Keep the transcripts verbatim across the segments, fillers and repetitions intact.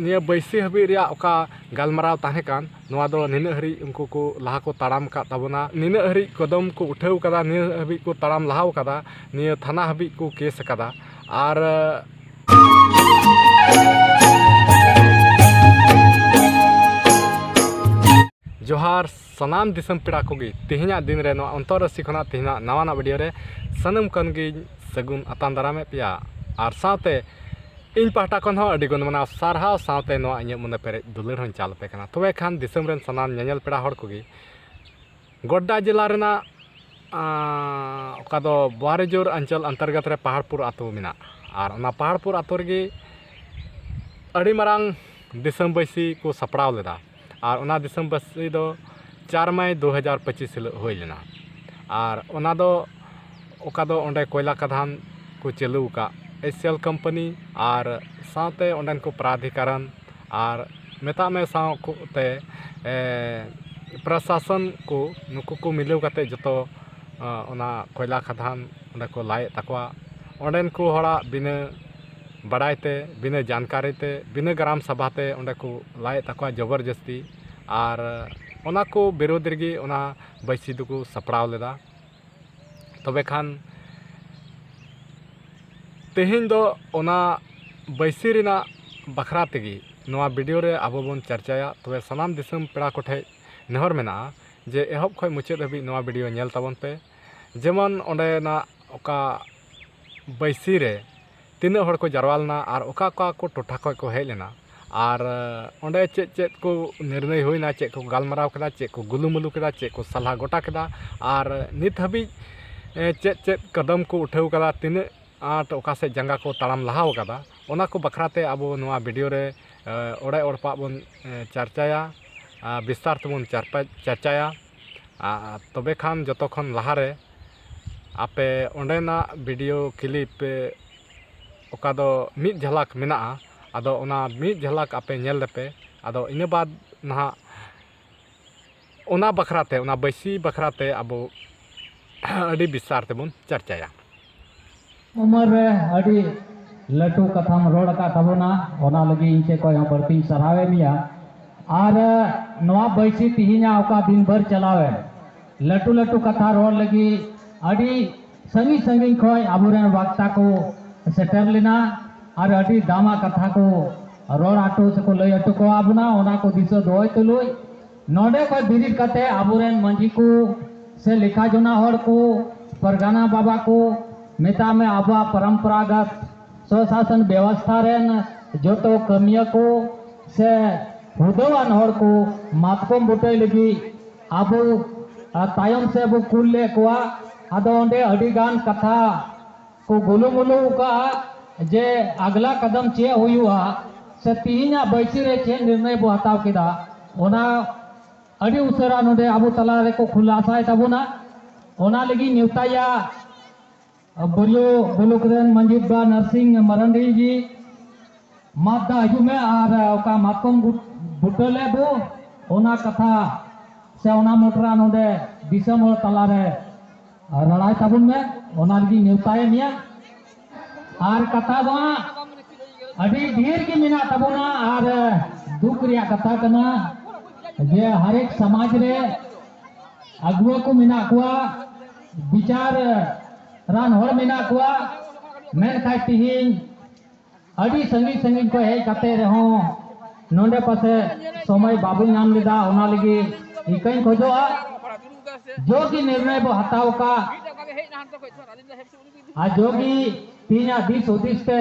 ᱱᱤᱭᱟᱹ ᱵᱟᱹᱭᱥᱤ ᱦᱟᱹᱵᱤᱡ ᱨᱮᱭᱟᱜ ᱚᱠᱟ ᱜᱟᱞᱢᱟᱨᱟᱣ ᱛᱟᱦᱮᱸ ᱠᱟᱱ, ᱱᱚᱣᱟ ᱫᱚ ᱱᱤᱱᱟᱹᱜ ᱦᱟᱹᱨᱤᱡ ᱩᱱᱠᱩ ᱠᱚ ᱞᱟᱦᱟ ᱠᱚ ᱛᱟᱲᱟᱢ ᱟᱠᱟᱫ ᱛᱟᱵᱚᱱᱟ, ᱱᱤᱱᱟᱹᱜ ᱦᱟᱹᱨᱤᱡ ᱠᱚᱫᱚᱢ ᱠᱚ ᱩᱴᱷᱟᱹᱣ ᱠᱟᱫᱟ, ᱱᱤᱭᱟᱹ ᱦᱟᱹᱵᱤᱡ ᱠᱚ ᱛᱟᱲᱟᱢ ᱞᱟᱦᱟᱣ ᱠᱟᱫᱟ, ᱱᱤᱭᱟᱹ ᱛᱷᱟᱱᱟ ᱦᱟᱹᱵᱤᱡ ᱠᱚ ᱠᱮᱥ ᱟᱠᱟᱫᱟ᱾ ᱟᱨ ᱡᱚᱦᱟᱨ ᱥᱟᱱᱟᱢ ᱫᱤᱥᱚᱢ ᱯᱮᱲᱟ ᱠᱚᱜᱮ, ᱛᱮᱦᱮᱧᱟᱜ ᱫᱤᱱ ᱨᱮ ᱱᱚᱣᱟ ᱚᱱᱛᱚᱨ ᱨᱟᱹᱥᱤ ᱠᱷᱚᱱᱟᱜ ᱛᱮᱦᱮᱧᱟᱜ ᱱᱟᱣᱟᱱᱟᱜ ᱵᱷᱤᱰᱤᱭᱳ ᱨᱮ ᱥᱟᱱᱟᱢ ᱠᱚᱜᱮᱧ ᱥᱟᱹᱜᱩᱱ ᱟᱛᱟᱝ ᱫᱟᱨᱟᱢᱮᱫ ᱯᱮᱭᱟ᱾ ᱟᱨ ᱥᱟᱶᱛᱮ ᱤᱧ ᱯᱟᱦᱴᱟ ᱠᱷᱚᱱ ᱦᱚᱸ ᱟᱹᱰᱤ ᱜᱩᱱ ᱢᱟᱱᱟᱣ ᱥᱟᱨᱦᱟᱣ ᱥᱟᱶᱛᱮ ᱱᱚᱣᱟ ᱤᱧᱟᱹᱜ ᱢᱚᱱᱮ ᱯᱮᱨᱮᱡ ᱫᱩᱞᱟᱹᱲ ᱦᱚᱸᱧ ᱪᱟᱞ ᱟᱯᱮ ᱠᱟᱱᱟ᱾ ᱛᱚᱵᱮ ᱠᱷᱟᱱ ᱫᱤᱥᱚᱢ ᱨᱮᱱ ᱥᱟᱱᱟᱢ ᱧᱮᱧᱮᱞ ᱯᱮᱲᱟ ᱦᱚᱲ ᱠᱚᱜᱮ, ᱜᱳᱰᱰᱟ ᱡᱮᱞᱟ ᱨᱮᱱᱟᱜ, ᱟᱸ, ᱚᱠᱟ ᱫᱚ ᱵᱳᱣᱟᱨᱤᱡᱳᱨ ᱚᱧᱪᱚᱞ ᱚᱱᱛᱚᱨᱜᱚᱛ ᱨᱮ ᱯᱟᱦᱟᱲᱯᱩᱨ ᱟᱹᱛᱩ ᱢᱮᱱᱟᱜ, ᱟᱨ ᱚᱱᱟ ᱯᱟᱦᱟᱲᱯᱩᱨ ᱟᱹᱛᱩ ᱨᱮᱜᱮ ᱟᱹᱰᱤ ᱢᱟᱨᱟᱝ ᱫᱤᱥᱚᱢ ᱵᱟᱹᱭᱥᱤ ᱠᱚ ᱥᱟᱯᱲᱟᱣ ᱞᱮᱫᱟ᱾ ᱟᱨ ᱚᱱᱟ ᱫᱤᱥᱚᱢ ᱵᱟᱹᱭᱥᱤ ᱫᱚ ᱪᱟᱨ ᱢᱟᱭ ᱫᱩ ᱦᱟᱡᱟᱨ ᱯᱚᱸᱪᱤᱥ ᱦᱤᱞᱳᱜ ᱦᱩᱭ ᱞᱮᱱᱟ᱾ ᱟᱨ ᱚᱱᱟ ᱫᱚ ᱚᱠᱟ ᱫᱚ ᱚᱸᱰᱮ ᱠᱚᱭᱞᱟ ᱠᱷᱟᱫᱟᱱ ᱠᱚ ᱪᱟᱹᱞᱩ ᱟᱠᱟᱫ ᱮᱥ ᱥᱤ ᱮᱞ ᱠᱳᱢᱯᱟᱱᱤ ᱟᱨ ᱥᱟᱶᱛᱮ ᱚᱸᱰᱮᱱ ᱠᱚ ᱯᱨᱟᱫᱷᱤᱠᱟᱨᱚᱱ ᱟᱨ ᱢᱮᱛᱟᱜ ᱢᱮ ᱥᱟᱶ ᱠᱚ ᱛᱮ, ᱮ, ᱯᱨᱚᱥᱟᱥᱚᱱ ᱠᱚ, ᱱᱩᱠᱩ ᱠᱚ ᱢᱤᱞᱟᱹᱣ ᱠᱟᱛᱮ ᱡᱚᱛᱚ, ᱟ, ᱚᱱᱟ ᱠᱚᱭᱞᱟ ᱠᱷᱟᱫᱟᱱ ᱚᱸᱰᱮ ᱠᱚ ᱞᱟᱭᱮᱫ ᱛᱟᱠᱚᱣᱟ᱾ ᱚᱸᱰᱮᱱ ᱠᱚ ᱦᱚᱲᱟᱜ ᱵᱤᱱᱟᱹ ᱵᱟᱲᱟᱭ ᱛᱮ, ᱵᱤᱱᱟᱹ ᱡᱟᱱᱠᱟᱨᱤ ᱛᱮ, ᱵᱤᱱᱟᱹ ᱜᱨᱟᱢ ᱥᱟᱵᱷᱟ ᱛᱮ ᱚᱸᱰᱮ ᱠᱚ ᱞᱟᱭᱮᱫ ᱛᱟᱠᱚᱣᱟ ᱡᱚᱵᱚᱨᱡᱚᱥᱛᱤ᱾ ᱟᱨ ᱚᱱᱟ ᱠᱚ ᱵᱤᱨᱳᱫᱷ ᱨᱮᱜᱮ ᱚᱱᱟ ᱵᱟᱹᱭᱥᱤ ᱫᱚᱠᱚ ᱥᱟᱯᱲᱟᱣ ᱞᱮᱫᱟ᱾ ᱛᱚᱵᱮ ᱠᱷᱟᱱ ᱛᱮᱦᱮᱧ ᱫᱚ ᱚᱱᱟ ᱵᱟᱹᱭᱥᱤ ᱨᱮᱱᱟᱜ ᱵᱟᱠᱷᱨᱟ ᱛᱮᱜᱮ ᱱᱚᱣᱟ ᱵᱷᱤᱰᱤᱭᱳ ᱨᱮ ᱟᱵᱚ ᱵᱚᱱ ᱪᱟᱨᱪᱟᱭᱟ᱾ ᱛᱚᱵᱮ ᱥᱟᱱᱟᱢ ᱫᱤᱥᱚᱢ ᱯᱮᱲᱟ ᱠᱚᱴᱷᱮᱱ ᱱᱮᱦᱚᱨ ᱢᱮᱱᱟᱜᱼᱟ ᱡᱮ ᱮᱦᱚᱵ ᱠᱷᱚᱱ ᱢᱩᱪᱟᱹᱫ ᱦᱟᱹᱵᱤᱡ ᱱᱚᱣᱟ ᱵᱷᱤᱰᱤᱭᱳ ᱧᱮᱞ ᱛᱟᱵᱚᱱ ᱯᱮ᱾ ᱡᱮᱢᱚᱱ ᱚᱸᱰᱮᱱᱟᱜ ᱚᱠᱟ ᱵᱟᱹᱭᱥᱤ ᱨᱮ ᱛᱤᱱᱟᱹᱜ ᱦᱚᱲ ᱠᱚ ᱡᱟᱨᱣᱟ ᱞᱮᱱᱟ ᱟᱨ ᱚᱠᱟ ᱚᱠᱟ ᱠᱚ ᱴᱚᱴᱷᱟ ᱠᱷᱚᱱ ᱠᱚ ᱦᱮᱡ ᱞᱮᱱᱟ, ᱟᱨ ᱚᱸᱰᱮ ᱪᱮᱫ ᱪᱮᱫ ᱠᱚ ᱱᱤᱨᱱᱚᱭ ᱦᱩᱭᱱᱟ, ᱪᱮᱫ ᱠᱚ ᱜᱟᱞᱢᱟᱨᱟᱣ ᱠᱮᱫᱟ, ᱪᱮᱫ ᱠᱚ ᱜᱩᱞᱩᱢᱩᱞᱩ ᱠᱮᱫᱟ, ᱪᱮᱫ ᱠᱚ ᱥᱟᱞᱦᱟ ᱜᱚᱴᱟ ᱠᱮᱫᱟ, ᱟᱨ ᱱᱤᱛ ᱦᱟᱹᱵᱤᱡ, ᱮ, ᱪᱮᱫ ᱪᱮᱫ ᱠᱚᱫᱚᱢ ᱠᱚ ᱩᱴᱷᱟᱹᱣ ᱠᱟᱫᱟ, ᱛᱤᱱᱟᱹᱜ ᱟᱸᱴ ᱚᱠᱟ ᱥᱮᱫ ᱡᱟᱸᱜᱟ ᱠᱚ ᱛᱟᱲᱟᱢ ᱞᱟᱦᱟᱣ ᱠᱟᱫᱟ, ᱚᱱᱟ ᱠᱚ ᱵᱟᱠᱷᱨᱟ ᱛᱮ ᱟᱵᱚ ᱱᱚᱣᱟ ᱵᱷᱤᱰᱤᱭᱳ ᱨᱮ, ᱮ, ᱚᱲᱮ ᱚᱲᱯᱟᱜ ᱵᱚᱱ, ᱮ, ᱪᱟᱨᱪᱟᱭᱟ, ᱟᱨ ᱵᱤᱥᱛᱟᱨ ᱛᱮᱵᱚᱱ ᱪᱟᱨᱯᱟ-, ᱪᱟᱨᱪᱟᱭᱟ᱾ ᱟᱨ ᱛᱚᱵᱮ ᱠᱷᱟᱱ ᱡᱚᱛᱚ ᱠᱷᱚᱱ ᱞᱟᱦᱟᱨᱮ ᱟᱯᱮ ᱚᱸᱰᱮᱱᱟᱜ ᱵᱷᱤᱰᱤᱭᱳ ᱠᱞᱤᱯ, ᱮ, ᱚᱠᱟ ᱫᱚ ᱢᱤᱫ ᱡᱷᱟᱞᱟᱠ ᱢᱮᱱᱟᱜᱼᱟ, ᱟᱫᱚ ᱚᱱᱟ ᱢᱤᱫ ᱡᱷᱟᱞᱟᱠ ᱟᱯᱮ ᱧᱮᱞ ᱞᱮᱯᱮ᱾ ᱟᱫᱚ ᱤᱱᱟᱹ ᱵᱟᱫᱽ ᱱᱟᱦᱟᱜ ᱚᱱᱟ ᱵᱟᱠᱷᱨᱟ ᱛᱮ, ᱚᱱᱟ ᱵᱟᱹᱭᱥᱤ ᱵᱟᱠᱷᱨᱟ ᱛᱮ ᱟᱵᱚ ᱟᱹᱰᱤ ᱵᱤᱥᱛᱟᱨ ᱛᱮᱵᱚᱱ ᱪᱟᱨᱪᱟᱭᱟ᱾ ᱩᱢᱮᱨ ᱨᱮ ᱟᱹᱰᱤ ᱞᱟᱹᱴᱩ ᱠᱟᱛᱷᱟᱢ ᱨᱚᱲ ᱟᱠᱟᱫ ᱛᱟᱵᱚᱱᱟ, ᱚᱱᱟ ᱞᱟᱹᱜᱤᱫ ᱤᱧ ᱥᱮᱫ ᱠᱷᱚᱱ ᱦᱚᱸ ᱵᱟᱹᱲᱛᱤᱧ ᱥᱟᱨᱦᱟᱣᱮᱫ ᱢᱮᱭᱟ᱾ ᱟᱨ ᱱᱚᱣᱟ ᱵᱟᱹᱭᱥᱤ ᱛᱤᱦᱤᱧᱟᱜ ᱚᱠᱟ ᱫᱤᱱ ᱵᱷᱟᱨ ᱪᱟᱞᱟᱣᱮᱱ, ᱞᱟᱹᱴᱩ ᱞᱟᱹᱴᱩ ᱠᱟᱛᱷᱟ ᱨᱚᱲ ᱞᱟᱹᱜᱤᱫ ᱟᱹᱰᱤ ᱥᱟᱺᱜᱤᱧ ᱥᱟᱺᱜᱤᱧ ᱠᱷᱚᱱ ᱟᱵᱚᱨᱮᱱ ᱵᱟᱠᱛᱟ ᱠᱚ ᱥᱮᱴᱮᱨ ᱞᱮᱱᱟ ᱟᱨ ᱟᱹᱰᱤ ᱫᱟᱢᱟᱜ ᱠᱟᱛᱷᱟ ᱠᱚ ᱨᱚᱲ ᱦᱚᱴᱚ ᱥᱮᱠᱚ ᱞᱟᱹᱭ ᱦᱚᱴᱚ ᱠᱚᱣᱟ ᱵᱚᱱᱟ, ᱚᱱᱟ ᱠᱚ ᱫᱤᱥᱟᱹ ᱫᱚᱦᱚᱭ ᱛᱩᱞᱩᱡ ᱱᱚᱰᱮ ᱠᱷᱚᱱ ᱵᱮᱨᱮᱫ ᱠᱟᱛᱮ ᱟᱵᱚᱨᱮᱱ ᱢᱟᱹᱡᱷᱤ ᱠᱚ ᱥᱮ ᱞᱮᱠᱷᱟ ᱡᱚᱱᱟ ᱦᱚᱲ ᱠᱚ, ᱯᱟᱨᱜᱟᱱᱟ ᱵᱟᱵᱟ ᱠᱚ, ᱢᱮᱛᱟᱜ ᱢᱮ ᱟᱵᱚᱣᱟᱜ ᱯᱚᱨᱚᱢᱯᱚᱨᱟᱜᱚᱛ ᱥᱚᱥᱟᱥᱚᱱ ᱵᱮᱵᱚᱥᱛᱷᱟ ᱨᱮᱱ ᱡᱚᱛᱚ ᱠᱟᱹᱢᱤᱭᱟᱹ ᱠᱚ ᱥᱮ ᱦᱩᱫᱟᱹᱣᱟᱱ ᱦᱚᱲ ᱠᱚ ᱢᱟᱛᱠᱚᱢ ᱵᱩᱴᱟᱹᱭ ᱞᱟᱹᱜᱤᱫ ᱟᱵᱚ, ᱟ, ᱛᱟᱭᱚᱢ ᱥᱮᱫ ᱵᱚ ᱠᱩᱞ ᱞᱮᱫ ᱠᱚᱣᱟ᱾ ᱟᱫᱚ ᱚᱸᱰᱮ ᱟᱹᱰᱤ ᱜᱟᱱ ᱠᱟᱛᱷᱟ ᱠᱚ ᱜᱩᱞᱩᱢᱩᱞᱩ ᱟᱠᱟᱫᱼᱟ ᱡᱮ ᱟᱜᱽᱞᱟ ᱠᱟᱫᱚᱢ ᱪᱮᱫ ᱦᱩᱭᱩᱜᱼᱟ ᱥᱮ ᱛᱤᱦᱤᱧᱟᱜ ᱵᱟᱹᱭᱥᱤ ᱨᱮ ᱪᱮᱫ ᱱᱤᱨᱱᱚᱭ ᱵᱚ ᱦᱟᱛᱟᱣ ᱠᱮᱫᱟ, ᱚᱱᱟ ᱟᱹᱰᱤ ᱩᱥᱟᱹᱨᱟ ᱱᱚᱰᱮ ᱟᱵᱚ ᱛᱟᱞᱟ ᱨᱮᱠᱚ ᱠᱷᱩᱞᱟᱥᱟᱭ ᱛᱟᱵᱚᱱᱟ᱾ ᱚᱱᱟ ᱞᱟᱹᱜᱤᱫ ᱱᱮᱣᱛᱟᱭᱟ ᱵᱩᱨᱤᱭᱟᱹ ᱵᱞᱚᱠ ᱨᱮᱱ ᱢᱟᱹᱡᱷᱤ ᱵᱟᱵᱟ ᱱᱟᱨᱥᱤᱝ ᱢᱟᱨᱟᱱᱰᱤ ᱡᱤ, ᱢᱟᱫ ᱫᱟ ᱦᱤᱡᱩᱜ ᱢᱮ ᱟᱨ ᱚᱠᱟ ᱢᱟᱛᱠᱚᱢ ᱵᱩ-, ᱵᱩᱴᱟᱹ ᱞᱮᱫ ᱵᱚ, ᱚᱱᱟ ᱠᱟᱛᱷᱟ ᱥᱮ ᱚᱱᱟ ᱢᱚᱴᱨᱟ ᱱᱚᱰᱮ ᱫᱤᱥᱚᱢ ᱦᱚᱲ ᱛᱟᱞᱟᱨᱮ ᱨᱟᱲᱟᱭ ᱛᱟᱵᱚᱱ ᱢᱮ, ᱚᱱᱟ ᱞᱟᱹᱜᱤᱫ ᱱᱮᱣᱛᱟᱭᱮᱫ ᱢᱮᱭᱟ᱾ ᱟᱨ ᱠᱟᱛᱷᱟ ᱫᱚ ᱦᱟᱸᱜ ᱟᱹᱰᱤ ᱰᱷᱮᱨ ᱜᱮ ᱢᱮᱱᱟᱜ ᱛᱟᱵᱚᱱᱟ ᱟᱨ ᱫᱩᱠ ᱨᱮᱭᱟᱜ ᱠᱟᱛᱷᱟ ᱠᱟᱱᱟ ᱡᱮ ᱦᱟᱨᱮᱠ ᱥᱚᱢᱟᱡᱽ ᱨᱮ ᱟᱹᱜᱩᱣᱟᱹ ᱠᱚ ᱢᱮᱱᱟᱜ ᱠᱚᱣᱟ, ᱵᱤᱪᱟᱨ ᱨᱟᱱ ᱦᱚᱲ ᱢᱮᱱᱟᱜ ᱠᱚᱣᱟ, ᱢᱮᱱᱠᱷᱟᱱ ᱛᱤᱦᱤᱧ ᱟᱹᱰᱤ ᱥᱟᱺᱜᱤᱧ ᱥᱟᱺᱜᱤᱧ ᱠᱷᱚᱱ ᱦᱮᱡ ᱠᱟᱛᱮ ᱨᱮᱦᱚᱸ ᱱᱚᱰᱮ ᱯᱟᱥᱮ ᱥᱚᱢᱚᱭ ᱵᱟᱵᱚ ᱧᱟᱢ ᱞᱮᱫᱟ, ᱚᱱᱟ ᱞᱟᱹᱜᱤᱫ ᱤᱠᱟᱹᱧ ᱠᱷᱚᱡᱚᱜᱼᱟ᱾ ᱡᱚᱜᱤ ᱱᱤᱨᱱᱚᱭ ᱵᱚ ᱦᱟᱛᱟᱣ ᱟᱠᱟᱫ ᱟᱨ ᱡᱚᱜᱤ ᱛᱮᱦᱮᱧᱟᱜ ᱫᱤᱥ ᱦᱩᱫᱤᱥ ᱛᱮ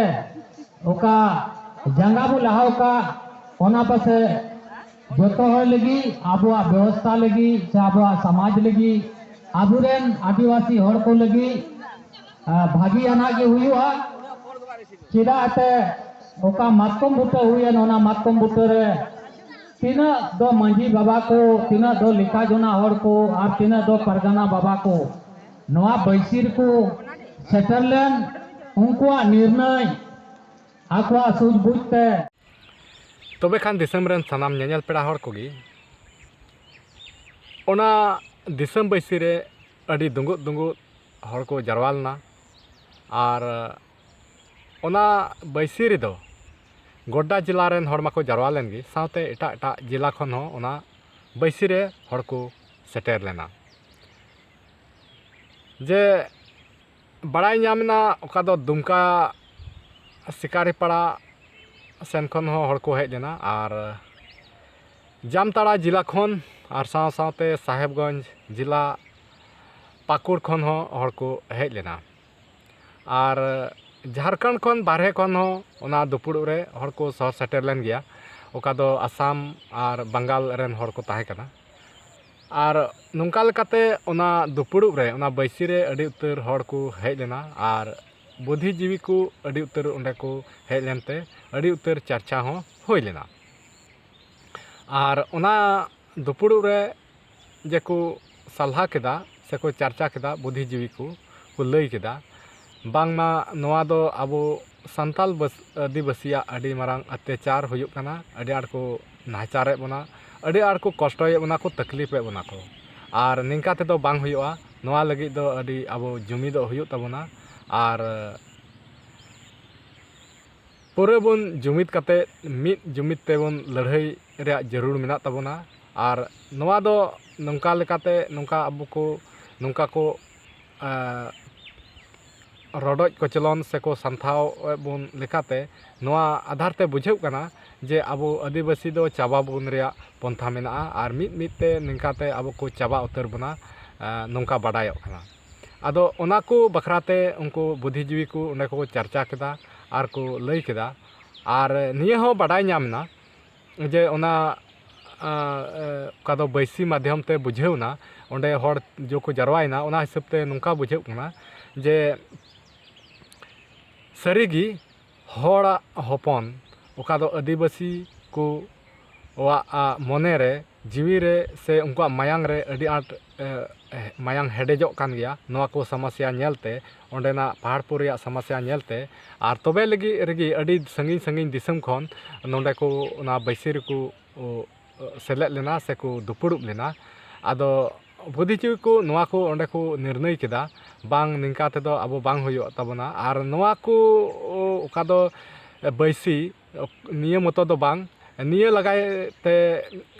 ᱚᱠᱟ ᱡᱟᱸᱜᱟ ᱵᱚ ᱞᱟᱦᱟᱣ ᱟᱠᱟᱫ, ᱚᱱᱟ ᱯᱟᱥᱮ ᱡᱚᱛᱚ ᱦᱚᱲ ᱞᱟᱹᱜᱤᱫ, ᱟᱵᱚᱣᱟᱜ ᱵᱮᱵᱚᱥᱛᱷᱟ ᱞᱟᱹᱜᱤᱫ ᱥᱮ ᱟᱵᱚᱣᱟᱜ ᱥᱚᱢᱟᱡᱽ ᱞᱟᱹᱜᱤᱫ, ᱟᱵᱚᱨᱮᱱ ᱟᱹᱫᱤᱵᱟᱹᱥᱤ ᱦᱚᱲ ᱠᱚ ᱞᱟᱹᱜᱤᱫ, ᱟ, ᱵᱷᱟᱹᱜᱤᱭᱟᱱᱟᱜ ᱜᱮ ᱦᱩᱭᱩᱜᱼᱟ᱾ ᱪᱮᱫᱟᱜ ᱮᱱᱛᱮ ᱚᱠᱟ ᱢᱟᱛᱠᱚᱢ ᱵᱩᱴᱟᱹ ᱦᱩᱭᱮᱱ, ᱚᱱᱟ ᱢᱟᱛᱠᱚᱢ ᱵᱩᱴᱟᱹ ᱨᱮ ᱛᱤᱱᱟᱹᱜ ᱫᱚ ᱢᱟᱹᱡᱷᱤ ᱵᱟᱵᱟ ᱠᱚ, ᱛᱤᱱᱟᱹᱜ ᱫᱚ ᱞᱮᱠᱷᱟ ᱡᱚᱱᱟ ᱦᱚᱲ ᱠᱚ ᱟᱨ ᱛᱤᱱᱟᱹᱜ ᱫᱚ ᱯᱟᱨᱜᱟᱱᱟ ᱵᱟᱵᱟ ᱠᱚ ᱱᱚᱣᱟ ᱵᱟᱹᱭᱥᱤ ᱨᱮᱠᱚ ᱥᱮᱴᱮᱨ ᱞᱮᱱ, ᱩᱱᱠᱩᱣᱟᱜ ᱱᱤᱨᱱᱚᱭ ᱟᱠᱚᱣᱟᱜ ᱥᱩᱡᱽᱵᱩᱡᱽ ᱛᱮ᱾ ᱛᱚᱵᱮ ᱠᱷᱟᱱ ᱫᱤᱥᱚᱢ ᱨᱮᱱ ᱥᱟᱱᱟᱢ ᱧᱮᱧᱮᱞ ᱯᱮᱲᱟ ᱦᱚᱲ ᱠᱚᱜᱮ ᱚᱱᱟ ᱫᱤᱥᱚᱢ ᱵᱟᱹᱭᱥᱤ ᱨᱮ ᱟᱹᱰᱤ ᱫᱩᱸᱜᱩᱫ ᱫᱩᱸᱜᱩᱫ ᱦᱚᱲ ᱠᱚ ᱡᱟᱨᱣᱟ ᱞᱮᱱᱟ᱾ ᱟᱨ ᱚᱱᱟ ᱵᱟᱹᱭᱥᱤ ᱨᱮᱫᱚ ᱜᱳᱰᱰᱟ ᱡᱮᱞᱟ ᱨᱮᱱ ᱦᱚᱲ ᱢᱟᱠᱚ ᱡᱟᱨᱣᱟ ᱞᱮᱱ ᱜᱮ, ᱥᱟᱶᱛᱮ ᱮᱴᱟᱜ ᱮᱴᱟᱜ ᱡᱮᱞᱟ ᱠᱷᱚᱱ ᱦᱚᱸ ᱚᱱᱟ ᱵᱟᱹᱭᱥᱤ ᱨᱮ ᱦᱚᱲ ᱠᱚ ᱥᱮᱴᱮᱨ ᱞᱮᱱᱟ᱾ ᱡᱮ ᱵᱟᱲᱟᱭ ᱧᱟᱢ ᱮᱱᱟ, ᱚᱠᱟ ᱫᱚ ᱫᱩᱢᱠᱟ ᱥᱤᱠᱟᱨᱤᱯᱟᱲᱟ ᱥᱮᱱ ᱠᱷᱚᱱ ᱦᱚᱸ ᱦᱚᱲ ᱠᱚ ᱦᱮᱡ ᱞᱮᱱᱟ, ᱟᱨ ᱡᱟᱢᱛᱟᱲᱟ ᱡᱮᱞᱟ ᱠᱷᱚᱱ, ᱟᱨ ᱥᱟᱶ ᱥᱟᱶᱛᱮ ᱥᱟᱦᱮᱵᱽᱜᱚᱸᱡᱽ ᱡᱮᱞᱟ, ᱯᱟᱹᱠᱩᱲ ᱠᱷᱚᱱ ᱦᱚᱸ ᱦᱚᱲ ᱠᱚ ᱦᱮᱡ ᱞᱮᱱᱟ᱾ ᱟᱨ ᱡᱷᱟᱲᱠᱷᱚᱸᱰ ᱠᱷᱚᱱ ᱵᱟᱨᱦᱮ ᱠᱷᱚᱱ ᱦᱚᱸ ᱚᱱᱟ ᱫᱩᱯᱩᱲᱩᱵ ᱨᱮ ᱦᱚᱲ ᱠᱚ ᱥᱚᱦᱚᱨ ᱥᱮᱴᱮᱨ ᱞᱮᱱ ᱜᱮᱭᱟ, ᱚᱠᱟ ᱫᱚ ᱟᱥᱟᱢ ᱟᱨ ᱵᱟᱝᱜᱟᱞ ᱨᱮᱱ ᱦᱚᱲ ᱠᱚ ᱛᱟᱦᱮᱸ ᱠᱟᱱᱟ᱾ ᱟᱨ ᱱᱚᱝᱠᱟ ᱞᱮᱠᱟᱛᱮ ᱚᱱᱟ ᱫᱩᱯᱩᱲᱩᱵ ᱨᱮ, ᱚᱱᱟ ᱵᱟᱹᱭᱥᱤ ᱨᱮ ᱟᱹᱰᱤ ᱩᱛᱟᱹᱨ ᱦᱚᱲ ᱠᱚ ᱦᱮᱡ ᱞᱮᱱᱟ, ᱟᱨ ᱵᱩᱫᱽᱫᱷᱤᱡᱤᱵᱤ ᱠᱚ ᱟᱹᱰᱤ ᱩᱛᱟᱹᱨ ᱚᱸᱰᱮ ᱠᱚ ᱦᱮᱡ ᱞᱮᱱᱛᱮ ᱟᱹᱰᱤ ᱩᱛᱟᱹᱨ ᱪᱟᱨᱪᱟ ᱦᱚᱸ ᱦᱩᱭ ᱞᱮᱱᱟ᱾ ᱟᱨ ᱚᱱᱟ ᱫᱩᱯᱩᱲᱩᱵ ᱨᱮ ᱡᱮᱠᱚ ᱥᱟᱞᱦᱟ ᱠᱮᱫᱟ ᱥᱮᱠᱚ ᱪᱟᱨᱪᱟ ᱠᱮᱫᱟ, ᱵᱩᱫᱽᱫᱷᱤᱡᱤᱵᱤ ᱠᱚ ᱠᱚ ᱞᱟᱹᱭ ᱠᱮᱫᱟ, ᱵᱟᱝᱢᱟ ᱱᱚᱣᱟ ᱫᱚ ᱟᱵᱚ ᱥᱟᱱᱛᱟᱞ ᱵᱟᱹᱥ-, ᱟᱹᱫᱤᱵᱟᱹᱥᱤᱭᱟᱜ ᱟᱹᱰᱤ ᱢᱟᱨᱟᱝ ᱚᱛᱛᱟᱪᱟᱨ ᱦᱩᱭᱩᱜ ᱠᱟᱱᱟ, ᱟᱹᱰᱤ ᱟᱸᱴ ᱠᱚ ᱱᱟᱦᱟᱪᱟᱨᱮᱫ ᱵᱚᱱᱟ, ᱟᱹᱰᱤ ᱟᱸᱴ ᱠᱚ ᱠᱚᱥᱴᱚᱭᱮᱫ ᱵᱚᱱᱟ ᱠᱚ, ᱛᱟᱠᱞᱤᱯᱮᱫ ᱵᱚᱱᱟ ᱠᱚ᱾ ᱟᱨ ᱱᱤᱝᱠᱟ ᱛᱮᱫᱚ ᱵᱟᱝ ᱦᱩᱭᱩᱜᱼᱟ, ᱱᱚᱣᱟ ᱞᱟᱹᱜᱤᱫ ᱫᱚ ᱟᱹᱰᱤ ᱟᱵᱚ ᱡᱩᱢᱤᱫᱚᱜ ᱦᱩᱭᱩᱜ ᱛᱟᱵᱚᱱᱟ᱾ ᱟᱨ ᱯᱩᱨᱟᱹ ᱵᱚᱱ ᱡᱩᱢᱤᱫ ᱠᱟᱛᱮ, ᱢᱤᱫ ᱡᱩᱢᱤᱫ ᱛᱮᱵᱚᱱ ᱞᱟᱹᱲᱦᱟᱹᱭ ᱨᱮᱭᱟᱜ ᱡᱟᱹᱨᱩᱲ ᱢᱮᱱᱟᱜ ᱛᱟᱵᱚᱱᱟ᱾ ᱟᱨ ᱱᱚᱣᱟ ᱫᱚ ᱱᱚᱝᱠᱟ ᱞᱮᱠᱟᱛᱮ, ᱱᱚᱝᱠᱟ ᱟᱵᱚ ᱠᱚ, ᱱᱚᱝᱠᱟ ᱠᱚ, ᱮᱸ, ᱨᱚᱰᱚᱡ ᱠᱚᱪᱞᱚᱱ ᱥᱮᱠᱚ ᱥᱟᱱᱛᱷᱟᱣ ᱮᱫ ᱵᱚᱱ ᱞᱮᱠᱟᱛᱮ, ᱱᱚᱣᱟ ᱟᱫᱷᱟᱨ ᱛᱮ ᱵᱩᱡᱷᱟᱹᱜ ᱠᱟᱱᱟ ᱡᱮ ᱟᱵᱚ ᱟᱹᱫᱤᱵᱟᱹᱥᱤ ᱫᱚ ᱪᱟᱵᱟ ᱵᱚᱱ ᱨᱮᱭᱟᱜ ᱯᱚᱱᱛᱷᱟ ᱢᱮᱱᱟᱜᱼᱟ, ᱟᱨ ᱢᱤᱫ ᱢᱤᱫ ᱛᱮ ᱱᱤᱝᱠᱟᱛᱮ ᱟᱵᱚ ᱠᱚ ᱪᱟᱵᱟ ᱩᱛᱟᱹᱨ ᱵᱚᱱᱟ, ᱮᱸ, ᱱᱚᱝᱠᱟ ᱵᱟᱰᱟᱭᱚᱜ ᱠᱟᱱᱟ᱾ ᱟᱫᱚ ᱚᱱᱟ ᱠᱚ ᱵᱟᱠᱷᱨᱟ ᱛᱮ ᱩᱱᱠᱩ ᱵᱩᱫᱽᱫᱷᱤᱡᱤᱵᱤ ᱠᱚ ᱚᱸᱰᱮ ᱠᱚ ᱪᱟᱨᱪᱟ ᱠᱮᱫᱟ ᱟᱨ ᱠᱚ ᱞᱟᱹᱭ ᱠᱮᱫᱟ᱾ ᱟᱨ ᱱᱤᱭᱟᱹ ᱦᱚᱸ ᱵᱟᱰᱟᱭ ᱧᱟᱢ ᱮᱱᱟ ᱡᱮ ᱚᱱᱟ, ᱟᱸ, ᱮ, ᱚᱠᱟ ᱫᱚ ᱵᱟᱹᱭᱥᱤ ᱢᱟᱫᱽᱫᱷᱚᱢ ᱛᱮ ᱵᱩᱡᱷᱟᱹᱣ ᱮᱱᱟ, ᱚᱸᱰᱮ ᱦᱚᱲ ᱡᱚ ᱠᱚ ᱡᱟᱨᱣᱟᱭᱮᱱᱟ, ᱚᱱᱟ ᱦᱤᱥᱟᱹᱵ ᱛᱮ ᱱᱚᱝᱠᱟ ᱵᱩᱡᱷᱟᱹᱜ ᱠᱟᱱᱟ ᱡᱮ ᱥᱟᱹᱨᱤᱜᱮ ᱦᱚᱲᱟᱜ ᱦᱚᱯᱚᱱ, ᱚᱠᱟ ᱫᱚ ᱟᱹᱫᱤᱵᱟᱹᱥᱤ ᱠᱚᱣᱟᱜ, ᱟ, ᱢᱚᱱᱮ ᱨᱮ, ᱡᱤᱣᱤ ᱨᱮ ᱥᱮ ᱩᱱᱠᱩᱣᱟᱜ ᱢᱟᱭᱟᱝ ᱨᱮ ᱟᱹᱰᱤ ᱟᱸᱴ, ᱮ, ᱮ, ᱢᱟᱭᱟᱝ ᱦᱮᱰᱮᱡᱚᱜ ᱠᱟᱱ ᱜᱮᱭᱟ ᱱᱚᱣᱟ ᱠᱚ ᱥᱚᱢᱚᱥᱥᱟ ᱧᱮᱞᱛᱮ, ᱚᱸᱰᱮᱱᱟᱜ ᱯᱟᱦᱟᱲᱯᱩᱨ ᱨᱮᱭᱟᱜ ᱥᱚᱢᱚᱥᱥᱟ ᱧᱮᱞᱛᱮ᱾ ᱟᱨ ᱛᱚᱵᱮ ᱞᱟᱹᱜᱤᱫ ᱨᱮᱜᱮ ᱟᱹᱰᱤ ᱥᱟᱺᱜᱤᱧ ᱥᱟᱺᱜᱤᱧ ᱫᱤᱥᱚᱢ ᱠᱷᱚᱱ ᱱᱚᱸᱰᱮ ᱠᱚ, ᱚᱱᱟ ᱵᱟᱹᱭᱥᱤ ᱨᱮᱠᱚ, ᱚ, ᱥᱮᱞᱮᱫ ᱞᱮᱱᱟ ᱥᱮᱠᱚ ᱫᱩᱯᱩᱲᱩᱵ ᱞᱮᱱᱟ᱾ ᱟᱫᱚ ᱵᱩᱫᱽᱫᱷᱤᱡᱤᱵᱤ ᱠᱚ ᱱᱚᱣᱟ ᱠᱚ ᱚᱸᱰᱮ ᱠᱚ ᱱᱤᱨᱱᱟᱹᱭ ᱠᱮᱫᱟ, ᱵᱟᱝ, ᱱᱤᱝᱠᱟ ᱛᱮᱫᱚ ᱟᱵᱚ ᱵᱟᱝ ᱦᱩᱭᱩᱜ ᱛᱟᱵᱚᱱᱟ᱾ ᱟᱨ ᱱᱚᱣᱟ ᱠᱚ ᱚᱠᱟ ᱫᱚ ᱵᱟᱹᱭᱥᱤ, ᱱᱤᱭᱟᱹ ᱢᱚᱛᱚ ᱫᱚ ᱵᱟᱝ, ᱱᱤᱭᱟᱹ ᱞᱟᱜᱟᱭ ᱛᱮ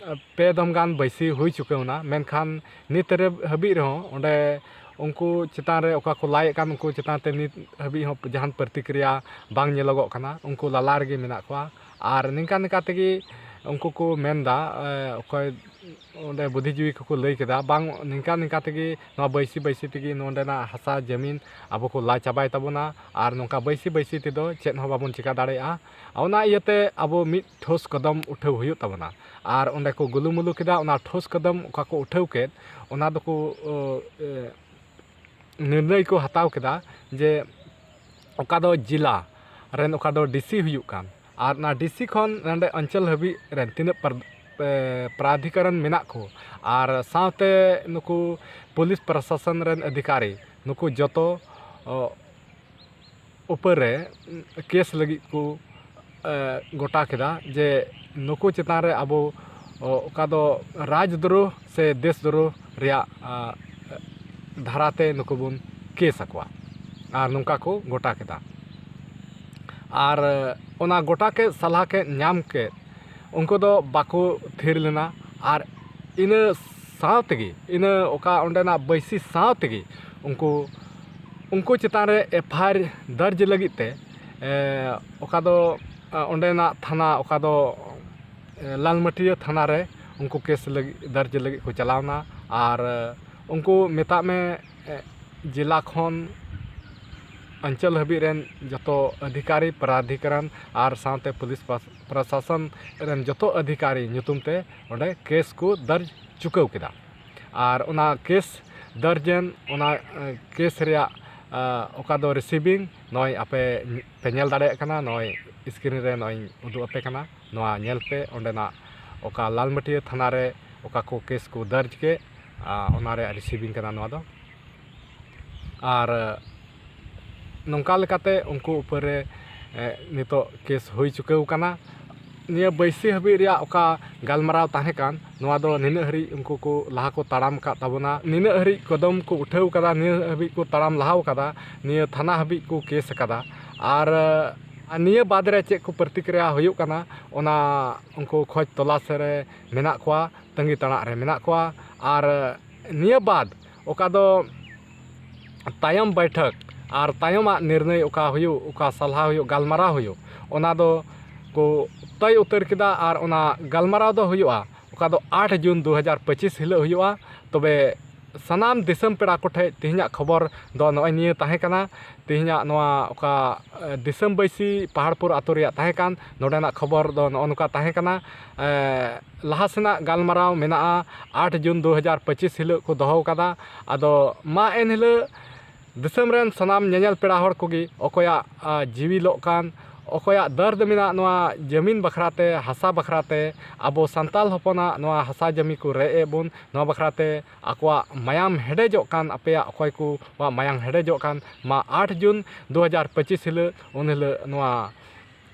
ᱯᱮ ᱫᱚᱢ ᱜᱟᱱ ᱵᱟᱹᱭᱥᱤ ᱦᱩᱭ ᱪᱩᱠᱟᱹᱣ ᱮᱱᱟ, ᱢᱮᱱᱠᱷᱟᱱ ᱱᱤᱛ ᱨᱮ ᱦᱟᱹᱵᱤᱡ ᱨᱮᱦᱚᱸ ᱚᱸᱰᱮ ᱩᱱᱠᱩ ᱪᱮᱛᱟᱱ ᱨᱮ ᱚᱠᱟ ᱠᱚ ᱞᱟᱭᱮᱫ ᱠᱟᱱ, ᱩᱱᱠᱩ ᱪᱮᱛᱟᱱ ᱛᱮ ᱱᱤᱛ ᱦᱟᱹᱵᱤᱡ ᱦᱚᱸ ᱡᱟᱦᱟᱱ ᱯᱨᱚᱛᱤᱠᱨᱤᱭᱟ ᱵᱟᱝ ᱧᱮᱞᱚᱜᱚᱜ ᱠᱟᱱᱟ᱾ ᱩᱱᱠᱩ ᱞᱟᱞᱟ ᱨᱮᱜᱮ ᱢᱮᱱᱟᱜ ᱠᱚᱣᱟ᱾ ᱟᱨ ᱱᱤᱝᱠᱟ ᱱᱤᱝᱠᱟ ᱛᱮᱜᱮ ᱩᱱᱠᱩ ᱠᱚ ᱢᱮᱱᱫᱟ, ᱮ, ᱚᱠᱚᱭ ᱚᱸᱰᱮ ᱵᱩᱫᱽᱫᱷᱤᱡᱤᱵᱤ ᱠᱚᱠᱚ ᱞᱟᱹᱭ ᱠᱮᱫᱟ, ᱵᱟᱝ, ᱱᱤᱝᱠᱟ ᱱᱤᱝᱠᱟ ᱛᱮᱜᱮ ᱱᱚᱣᱟ ᱵᱟᱹᱭᱥᱤ ᱵᱟᱹᱭᱥᱤ ᱛᱮᱜᱮ ᱱᱚᱸᱰᱮᱱᱟᱜ ᱦᱟᱥᱟ ᱡᱟᱹᱢᱤᱱ ᱟᱵᱚ ᱠᱚ ᱞᱟ ᱪᱟᱵᱟᱭ ᱛᱟᱵᱚᱱᱟ, ᱟᱨ ᱱᱚᱝᱠᱟ ᱵᱟᱹᱭᱥᱤ ᱵᱟᱹᱭᱥᱤ ᱛᱮᱫᱚ ᱪᱮᱫ ᱦᱚᱸ ᱵᱟᱵᱚᱱ ᱪᱮᱠᱟ ᱫᱟᱲᱮᱭᱟᱜᱼᱟ᱾ ᱚᱱᱟ ᱤᱭᱟᱹᱛᱮ ᱟᱵᱚ ᱢᱤᱫ ᱴᱷᱳᱥ ᱠᱚᱫᱚᱢ ᱩᱴᱷᱟᱹᱣ ᱦᱩᱭᱩᱜ ᱛᱟᱵᱚᱱᱟ᱾ ᱟᱨ ᱚᱸᱰᱮ ᱠᱚ ᱜᱩᱞᱩᱢᱩᱞᱩ ᱠᱮᱫᱟ, ᱚᱱᱟ ᱴᱷᱳᱥ ᱠᱚᱫᱚᱢ ᱚᱠᱟ ᱠᱚ ᱩᱴᱷᱟᱹᱣ ᱠᱮᱫ, ᱚᱱᱟ ᱫᱚᱠᱚ, ᱚ, ᱮ, ᱱᱤᱨᱱᱟᱹᱭ ᱠᱚ ᱦᱟᱛᱟᱣ ᱠᱮᱫᱟ ᱡᱮ ᱚᱠᱟ ᱫᱚ ᱡᱮᱞᱟ ᱨᱮᱱ, ᱚᱠᱟ ᱫᱚ ᱰᱤ ᱥᱤ ᱦᱩᱭᱩᱜ ᱠᱟᱱ, ᱟᱨ ᱚᱱᱟ ᱰᱤ ᱥᱤ ᱠᱷᱚᱱ ᱱᱚᱰᱮ ᱚᱧᱪᱚᱞ ᱦᱟᱹᱵᱤᱡ ᱨᱮᱱ ᱛᱤᱱᱟᱹᱜ ᱯᱨᱟ-, ᱮ, ᱯᱨᱟᱫᱷᱤᱠᱟᱨᱚᱱ ᱢᱮᱱᱟᱜ ᱠᱚ, ᱟᱨ ᱥᱟᱶᱛᱮ ᱱᱩᱠᱩ ᱯᱩᱞᱤᱥ ᱯᱨᱚᱥᱟᱥᱚᱱ ᱨᱮᱱ ᱚᱫᱷᱤᱠᱟᱨᱤ, ᱱᱩᱠᱩ ᱡᱚᱛᱚ, ᱚ, ᱩᱯᱟᱹᱨ ᱨᱮ ᱠᱮᱥ ᱞᱟᱹᱜᱤᱫ ᱠᱚ, ᱮ, ᱜᱚᱴᱟ ᱠᱮᱫᱟ ᱡᱮ ᱱᱩᱠᱩ ᱪᱮᱛᱟᱱ ᱨᱮ ᱟᱵᱚ, ᱚ, ᱚᱠᱟ ᱫᱚ ᱨᱟᱡᱽᱫᱨᱳᱦ ᱥᱮ ᱫᱮᱥᱫᱨᱳᱦ ᱨᱮᱭᱟᱜ, ᱟ, ᱫᱷᱟᱨᱟᱛᱮ ᱱᱩᱠᱩ ᱵᱚᱱ ᱠᱮᱥ ᱟᱠᱚᱣᱟ, ᱟᱨ ᱱᱚᱝᱠᱟ ᱠᱚ ᱜᱚᱴᱟ ᱠᱮᱫᱟ᱾ ᱟᱨ ᱚᱱᱟ ᱜᱚᱴᱟ ᱠᱮᱫ, ᱥᱟᱞᱦᱟ ᱠᱮᱫ, ᱧᱟᱢ ᱠᱮᱫ, ᱩᱱᱠᱩ ᱫᱚ ᱵᱟᱠᱚ ᱛᱷᱤᱨ ᱞᱮᱱᱟ᱾ ᱟᱨ ᱤᱱᱟᱹ ᱥᱟᱶ ᱛᱮᱜᱮ, ᱤᱱᱟᱹ ᱚᱠᱟ ᱚᱸᱰᱮᱱᱟᱜ ᱵᱟᱹᱭᱥᱤ ᱥᱟᱶ ᱛᱮᱜᱮ ᱩᱱᱠᱩ, ᱩᱱᱠᱩ ᱪᱮᱛᱟᱱ ᱨᱮ ᱮᱯᱷ ᱟᱭ ᱟᱨ ᱫᱟᱨᱡᱽ ᱞᱟᱹᱜᱤᱫ ᱛᱮ, ᱮ, ᱚᱠᱟ ᱫᱚ, ᱟ, ᱚᱸᱰᱮᱱᱟᱜ ᱛᱷᱟᱱᱟ, ᱚᱠᱟ ᱫᱚ, ᱮ, ᱞᱟᱞᱢᱟᱹᱴᱤᱭᱟᱹ ᱛᱷᱟᱱᱟ ᱨᱮ ᱩᱱᱠᱩ ᱠᱮᱥ ᱞᱟᱹᱜᱤᱫ, ᱫᱟᱨᱡᱽ ᱞᱟᱹᱜᱤᱫ ᱠᱚ ᱪᱟᱞᱟᱣ ᱮᱱᱟ᱾ ᱟᱨ, ᱮ, ᱩᱱᱠᱩ ᱢᱮᱛᱟᱜ ᱢᱮ, ᱮ, ᱡᱮᱞᱟ ᱠᱷᱚᱱ ᱚᱧᱪᱚᱞ ᱦᱟᱹᱵᱤᱡ ᱨᱮᱱ ᱡᱚᱛᱚ ᱚᱫᱷᱤᱠᱟᱨᱤ, ᱯᱨᱟᱫᱷᱤᱠᱟᱨᱚᱱ ᱟᱨ ᱥᱟᱶᱛᱮ ᱯᱩᱞᱤᱥ ᱯᱨᱚᱥ-, ᱯᱨᱚᱥᱟᱥᱚᱱ ᱨᱮᱱ ᱡᱚᱛᱚ ᱚᱫᱷᱤᱠᱟᱨᱤ ᱧᱩᱛᱩᱢ ᱛᱮ ᱚᱸᱰᱮ ᱠᱮᱥ ᱠᱚ ᱫᱟᱨᱡᱽ ᱪᱩᱠᱟᱹᱣ ᱠᱮᱫᱟ᱾ ᱟᱨ ᱚᱱᱟ ᱠᱮᱥ ᱫᱟᱨᱡᱮᱱ, ᱚᱱᱟ, ᱮ, ᱠᱮᱥ ᱨᱮᱭᱟᱜ, ᱮ, ᱚᱠᱟ ᱫᱚ ᱨᱤᱥᱤᱵᱷᱤᱝ ᱱᱚᱜᱼᱚᱭ ᱟᱯᱮ ᱯᱮ ᱧᱮᱞ ᱫᱟᱲᱮᱭᱟᱜ ᱠᱟᱱᱟ, ᱱᱚᱜᱼᱚᱭ ᱥᱠᱨᱤᱱ ᱨᱮ ᱱᱚᱜᱼᱚᱭ ᱤᱧ ᱩᱫᱩᱜ ᱟᱯᱮ ᱠᱟᱱᱟ᱾ ᱱᱚᱣᱟ ᱧᱮᱞ ᱯᱮ, ᱚᱸᱰᱮᱱᱟᱜ ᱚᱠᱟ ᱞᱟᱞᱢᱟᱹᱴᱤᱭᱟᱹ ᱛᱷᱟᱱᱟ ᱨᱮ ᱚᱠᱟ ᱠᱚ ᱠᱮᱥ ᱠᱚ ᱫᱟᱨᱡᱽ ᱠᱮᱫ, ᱟ, ᱚᱱᱟ ᱨᱮᱭᱟᱜ ᱨᱤᱥᱤᱵᱷᱤᱝ ᱠᱟᱱᱟ ᱱᱚᱣᱟ ᱫᱚ᱾ ᱟᱨ ᱱᱚᱝᱠᱟ ᱞᱮᱠᱟᱛᱮ ᱩᱱᱠᱩ ᱩᱯᱟᱹᱨ ᱨᱮ, ᱮ, ᱱᱤᱛᱚᱜ ᱠᱮᱥ ᱦᱩᱭ ᱪᱩᱠᱟᱹᱣ ᱠᱟᱱᱟ᱾ ᱱᱤᱭᱟᱹ ᱵᱟᱹᱭᱥᱤ ᱦᱟᱹᱵᱤᱡ ᱨᱮᱭᱟᱜ ᱚᱠᱟ ᱜᱟᱞᱢᱟᱨᱟᱣ ᱛᱟᱦᱮᱸ ᱠᱟᱱ, ᱱᱚᱣᱟ ᱫᱚ ᱱᱤᱱᱟᱹᱜ ᱦᱟᱹᱨᱤᱡ ᱩᱱᱠᱩ ᱠᱚ ᱞᱟᱦᱟ ᱠᱚ ᱛᱟᱲᱟᱢ ᱟᱠᱟᱫ ᱛᱟᱵᱚᱱᱟ, ᱱᱤᱱᱟᱹᱜ ᱦᱟᱹᱨᱤᱡ ᱠᱚᱫᱚᱢ ᱠᱚ ᱩᱴᱷᱟᱹᱣ ᱠᱟᱫᱟ, ᱱᱤᱭᱟᱹ ᱦᱟᱹᱵᱤᱡ ᱠᱚ ᱛᱟᱲᱟᱢ ᱞᱟᱦᱟᱣ ᱠᱟᱫᱟ, ᱱᱤᱭᱟᱹ ᱛᱷᱟᱱᱟ ᱦᱟᱹᱵᱤᱡ ᱠᱚ ᱠᱮᱥ ᱟᱠᱟᱫᱟ᱾ ᱟᱨ, ᱟᱨ ᱱᱤᱭᱟᱹ ᱵᱟᱫᱽ ᱨᱮ ᱪᱮᱫ ᱠᱚ ᱯᱨᱚᱛᱤᱠᱨᱤᱭᱟ ᱦᱩᱭᱩᱜ ᱠᱟᱱᱟ, ᱚᱱᱟ ᱩᱱᱠᱩ ᱠᱷᱚᱡᱽ ᱛᱚᱞᱟᱥ ᱨᱮ ᱢᱮᱱᱟᱜ ᱠᱚᱣᱟ, ᱛᱟᱺᱜᱤ ᱛᱟᱲᱟᱜ ᱨᱮ ᱢᱮᱱᱟᱜ ᱠᱚᱣᱟ᱾ ᱟᱨ ᱱᱤᱭᱟᱹ ᱵᱟᱫᱽ ᱚᱠᱟ ᱫᱚ ᱛᱟᱭᱚᱢ ᱵᱟᱹᱭᱴᱷᱟᱹᱠ ᱟᱨ ᱛᱟᱭᱚᱢᱟᱜ ᱱᱤᱨᱱᱚᱭ ᱚᱠᱟ ᱦᱩᱭᱩᱜ, ᱚᱠᱟ ᱥᱟᱞᱦᱟ ᱦᱩᱭᱩᱜ, ᱜᱟᱞᱢᱟᱨᱟᱣ ᱦᱩᱭᱩᱜ, ᱚᱱᱟ ᱫᱚ ᱠᱚ ᱛᱚᱭ ᱩᱛᱟᱹᱨ ᱠᱮᱫᱟ᱾ ᱟᱨ ᱚᱱᱟ ᱜᱟᱞᱢᱟᱨᱟᱣ ᱫᱚ ᱦᱩᱭᱩᱜᱼᱟ, ᱚᱠᱟ ᱫᱚ ᱟᱴ ᱡᱩᱱ ᱫᱩ ᱦᱟᱡᱟᱨ ᱯᱚᱸᱪᱤᱥ ᱦᱤᱞᱳᱜ ᱦᱩᱭᱩᱜᱼᱟ᱾ ᱛᱚᱵᱮ ᱥᱟᱱᱟᱢ ᱫᱤᱥᱚᱢ ᱯᱮᱲᱟ ᱠᱚᱴᱷᱮᱱ ᱛᱮᱦᱮᱧᱟᱜ ᱠᱷᱚᱵᱚᱨ ᱫᱚ ᱱᱚᱜᱼᱚᱭ ᱱᱤᱭᱟᱹ ᱛᱟᱦᱮᱸ ᱠᱟᱱᱟ᱾ ᱛᱮᱦᱮᱧᱟᱜ ᱱᱚᱣᱟ ᱚᱠᱟ, ᱮ, ᱫᱤᱥᱚᱢ ᱵᱟᱹᱭᱥᱤ ᱯᱟᱦᱟᱲᱯᱩᱨ ᱟᱛᱳ ᱨᱮᱭᱟᱜ ᱛᱟᱦᱮᱸ ᱠᱟᱱ, ᱱᱚᱰᱮᱱᱟᱜ ᱠᱷᱚᱵᱚᱨ ᱫᱚ ᱱᱚᱜᱼᱚ ᱱᱚᱝᱠᱟ ᱛᱟᱦᱮᱸ ᱠᱟᱱᱟ᱾ ᱮ, ᱞᱟᱦᱟ ᱥᱮᱱᱟᱜ ᱜᱟᱞᱢᱟᱨᱟᱣ ᱢᱮᱱᱟᱜᱼᱟ ᱟᱴ ᱡᱩᱱ ᱫᱩ ᱦᱟᱡᱟᱨ ᱯᱚᱸᱪᱤᱥ ᱦᱤᱞᱳᱜ ᱠᱚ ᱫᱚᱦᱚ ᱟᱠᱟᱫᱟ᱾ ᱟᱫᱚ ᱢᱟ ᱮᱱ ᱦᱤᱞᱳᱜ ᱫᱤᱥᱚᱢ ᱨᱮᱱ ᱥᱟᱱᱟᱢ ᱧᱮᱧᱮᱞ ᱯᱮᱲᱟ ᱦᱚᱲ ᱠᱚᱜᱮ, ᱚᱠᱚᱭᱟᱜ, ᱟ, ᱡᱤᱣᱤ ᱞᱚᱜ ᱠᱟᱱ, ᱚᱠᱚᱭᱟᱜ ᱫᱚᱨᱫ ᱢᱮᱱᱟᱜ ᱱᱚᱣᱟ ᱡᱟᱹᱢᱤᱱ ᱵᱟᱠᱷᱨᱟ ᱛᱮ, ᱦᱟᱥᱟ ᱵᱟᱠᱷᱨᱟ ᱛᱮ, ᱟᱵᱚ ᱥᱟᱱᱛᱟᱞ ᱦᱚᱯᱚᱱᱟᱜ ᱱᱚᱣᱟ ᱦᱟᱥᱟ ᱡᱟᱹᱢᱤ ᱠᱚ ᱨᱮᱡ ᱮᱫ ᱵᱚᱱ, ᱱᱚᱣᱟ ᱵᱟᱠᱷᱨᱟ ᱛᱮ ᱟᱠᱚᱣᱟᱜ ᱢᱟᱭᱟᱢ ᱦᱮᱰᱮᱡᱚᱜ ᱠᱟᱱ, ᱟᱯᱮᱭᱟᱜ ᱚᱠᱚᱭ ᱠᱚᱣᱟᱜ ᱢᱟᱭᱟᱢ ᱦᱮᱰᱮᱡᱚᱜ ᱠᱟᱱ, ᱢᱟ ᱟᱴ ᱡᱩᱱ ᱫᱩ ᱦᱟᱡᱟᱨ ᱯᱚᱸᱪᱤᱥ ᱦᱤᱞᱳᱜ, ᱩᱱ ᱦᱤᱞᱳᱜ ᱱᱚᱣᱟ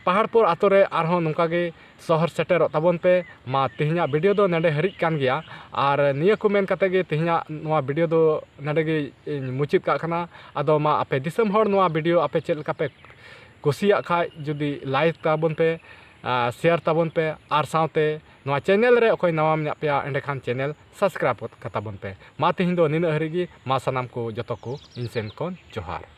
ᱯᱟᱦᱟᱲᱯᱩᱨ ᱟᱛᱳ ᱨᱮ ᱟᱨᱦᱚᱸ ᱱᱚᱝᱠᱟ ᱜᱮ ᱥᱚᱦᱚᱨ ᱥᱮᱴᱮᱨᱚᱜ ᱛᱟᱵᱚᱱ ᱯᱮ᱾ ᱢᱟ ᱛᱮᱦᱮᱧᱟᱜ ᱵᱷᱤᱰᱤᱭᱳ ᱫᱚ ᱱᱚᱰᱮ ᱦᱟᱹᱨᱤᱡ ᱠᱟᱱ ᱜᱮᱭᱟ᱾ ᱟᱨ ᱱᱤᱭᱟᱹ ᱠᱚ ᱢᱮᱱ ᱠᱟᱛᱮ ᱜᱮ ᱛᱮᱦᱮᱧᱟᱜ ᱱᱚᱣᱟ ᱵᱷᱤᱰᱤᱭᱳ ᱫᱚ ᱱᱚᱰᱮ ᱜᱮ ᱤᱧ ᱢᱩᱪᱟᱹᱫ ᱠᱟᱜ ᱠᱟᱱᱟ᱾ ᱟᱫᱚ ᱢᱟ ᱟᱯᱮ ᱫᱤᱥᱚᱢ ᱦᱚᱲ ᱱᱚᱣᱟ ᱵᱷᱤᱰᱤᱭᱳ ᱟᱯᱮ ᱪᱮᱫ ᱞᱮᱠᱟ ᱯᱮ ᱠᱩᱥᱤᱭᱟᱜ ᱠᱷᱟᱡ, ᱡᱩᱫᱤ ᱞᱟᱭᱤᱠ ᱛᱟᱵᱚᱱ ᱯᱮ, ᱟᱨ ᱥᱮᱭᱟᱨ ᱛᱟᱵᱚᱱ ᱯᱮ, ᱟᱨ ᱥᱟᱶᱛᱮ ᱱᱚᱣᱟ ᱪᱮᱱᱮᱞ ᱨᱮ ᱚᱠᱚᱭ ᱱᱟᱣᱟ ᱢᱮᱱᱟᱜ ᱯᱮᱭᱟ, ᱮᱸᱰᱮᱠᱷᱟᱱ ᱪᱮᱱᱮᱞ ᱥᱟᱵᱥᱠᱨᱟᱭᱤᱵ ᱠᱟᱛᱟ ᱵᱚᱱ ᱯᱮ᱾ ᱢᱟ ᱛᱮᱦᱮᱧ ᱫᱚ ᱱᱤᱱᱟᱹᱜ ᱦᱟᱹᱨᱤᱡ ᱜᱮ᱾ ᱢᱟ ᱥᱟᱱᱟᱢ ᱠᱚ ᱡᱚᱛᱚ ᱠᱚ ᱤᱧ ᱥᱮᱱ ᱠᱷᱚᱱ ᱡᱚᱦᱟᱨ᱾